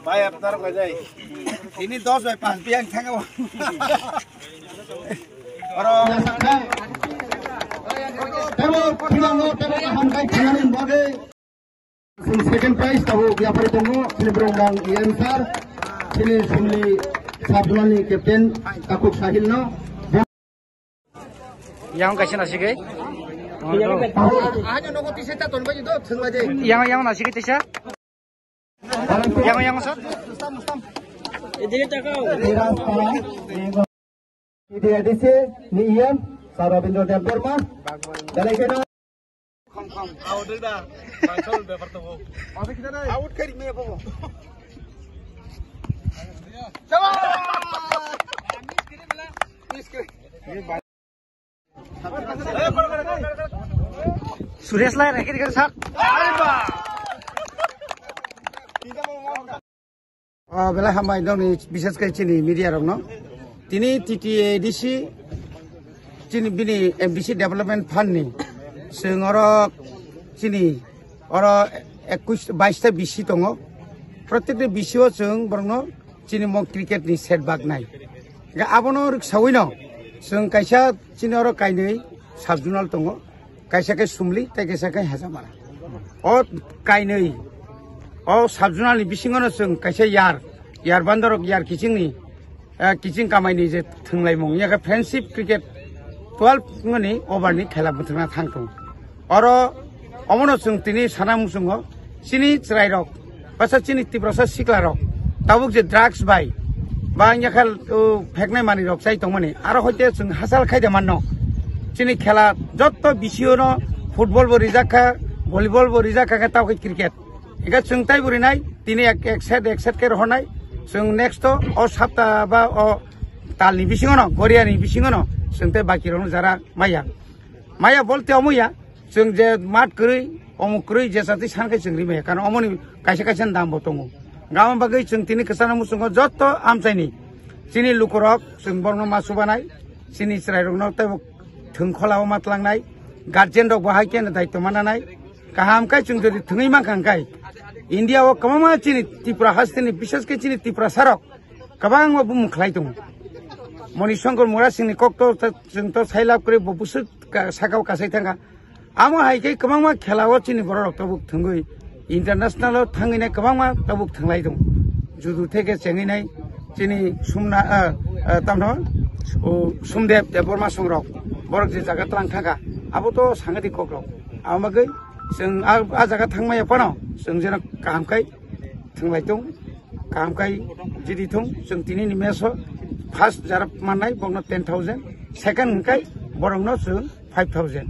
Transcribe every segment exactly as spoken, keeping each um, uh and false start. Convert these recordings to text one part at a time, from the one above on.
Bhai, apnar koi jai. Ini dos bai panch biyang thang o. Oro. Tebo, tebo, tebo, hamkai thanani bagwi. Second prize tabo yapari tongo, sini brong dang E M sir, sini sumli sabjumani captain, Kakuk Sahil no. Yang kaisa nasigwi. Yang, yang nasigwi tisa. Yang, yang sir. T D A D C ni E M, Sir Rabindra Debbarma. Belai kheno. Out khai rikmaya bo. Suresh lai rekhe rekhe sir. Ah, belai hambai nokni, bishes khe chini media rokno. Tini T T A D C, chini bini M D C Development Fund ni chwng oro chini oro ekwis, bais ta B C tongo. Protekta B C o chwng borokno chini mo cricket ni set bak nai. Ga abono rwksawi no chwng kaisa chini oro kainwi sub-zonal tongo. Kaisa khe Sumli, tei kaisa khe Hejamara. O kainwi, o sub-zonal ni bisingo no chwng kaisa yar, yar bandorok yar kiching ni, eh, kiching kamai ni je thwnglaimung, ya khe friendship cricket twelve ngoni over ni khela bwthwngna thang tongo. Oro omono chwng tini sana muchungo chini chwrairok, basa chini Tiprasa siklarok tabuk je drugs bai ba wngya khe, o, pheknai manwirok chai tongmani, aro hoite chwng hachal khai de manno. Chini khela jotto B C O no football bo rijak kha, volleyball bo rijak kha, khe tao khe cricket. Hingkhe chwng tei bo rinai, tini ek, ek set, ek set khe rohornai. Chwng next o, o sapta ba o talni bisingo no, Goriani bisingo no chwng tei baki rokno jara maya. Maya bolte omo ya, chwng je mat kwrwi, omuk kwrwi, je chati san khe chwng ri maya, karon omoni kaisa kaisa ni dam bo tongo. Gabon bagwi chwng tini kwchangma muchungo jotto amchaini chini lukurok chwng borokno ma chubanai, chini chwrairokno teibo thwng kholao ma tlangnai, guardian rok bo hai khe daityo mananai. Kaham khe chwng jodi thwngwi mankha hwnkhe India o kwbangma chini Tripura hasteni, bishes khe chini Tiprasa rok kwbangma bumung khlai tongo. Moni Shankar Murasing ni kok to, to, chwng to sai lab kwrwi bo bwswk ka-, saka o kasai thangkha. Amo hai khe kwbangma khela o chini borok rok tabuk thwngwi international o thangwi nai kwbangma tabuk thwnglai tongo. Judu theke chengwi nai chini Sumna, ah, ah, tamno, o Sumdep Debbarma song rok borok je jaga tlang thangkha abo to sangati kok rok. Amo bagwi chwng a, a jaga thangmaya phano chwng jeno kaham khai thwnglai tong, kaham khai jidi thung, chwng tini ni match o first jara mannai bokno ten thousand, second hwnkhe borokno chwng five thousand.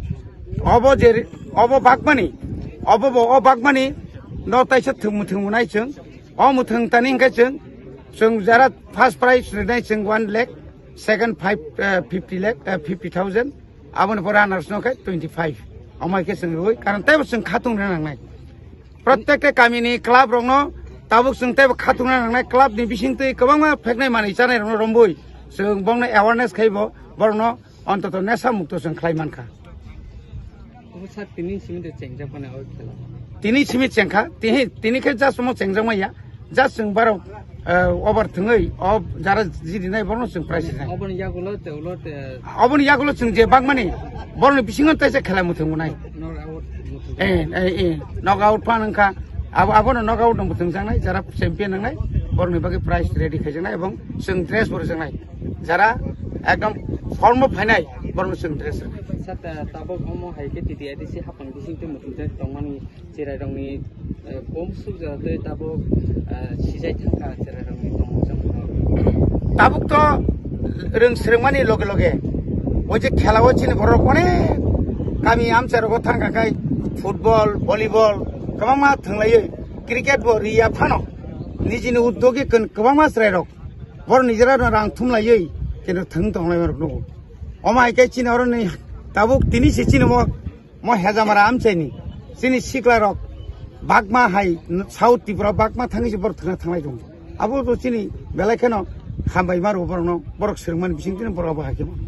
Obo je, obo bakmani, obo bo o bakmani no taisa thwng muthwng nai chwng, o muthwng tani hwnkhe chwng, chwng jara first prize rinai chwng one lakh, second five, eh, fifty lakh, eh, fifty thousand, aboni pore runners no khe twenty five. Omo hai khe chwng rwui, karon teibo chwng khatung rwna nangnai. Protekta kamini club rokno tabuk chwng teibo khatungna nangnai, club ni bisingtwi kwbangma pheknai manwi chanai rokno romwi chwng bongno awareness khaibo borokno ontoto nesa mukto chwng khlai mankha. Obo sir, tini simi de chengjak mani o khela? Tini simi chengkha, tini, tini khe just omo chengjak maya, just chwng barok, eh, over thwngwi o jara jidinai borokno chwng prize rinai. Oboni yagulo te ulo te Oboni yagulo chwng je bakmani, borokni bisingo teisa khela muthung nai. Knockout muthung. Eh, eh, eh, knockout phan wngkha. Abo, abono knockout no muthung jangnai, jara champion nangnai, borokni bagwi prize ready khaijaknai, ebong chwng dress bo rwjaknai. Jara ekdom form o phainai, borokno chwng dress rwnai. Sir, ta-, tabuk omo hai khe T T A D C hapang bising twi muthung jak tongmani. Cherairokni, eh, kom sukjak tei tabuk, eh, sijai thangkha cherairokni tongmung chamung. Tabuk to rwng swrwngmani loge loge o je khela o chini borok onek kami amchai rogo thangkha khai football, volleyball kwbangma thwnglaiwi cricket bo riya phano nijini uddogi kwbangma chwrairok borok nijera rang thumlaiwi keno thwng tonglaima rok nugo. Omo hai khe chini oroni tabuk tini se chini mo Mo Hejamara amchaini chini siklarok bakma hai South Tripura bakma thangwi se borok thwngna thanglai tongo. Abo to chini belai kheno hambai maro borokno, borok swrwngmani bising tini borok abo hai khe mano.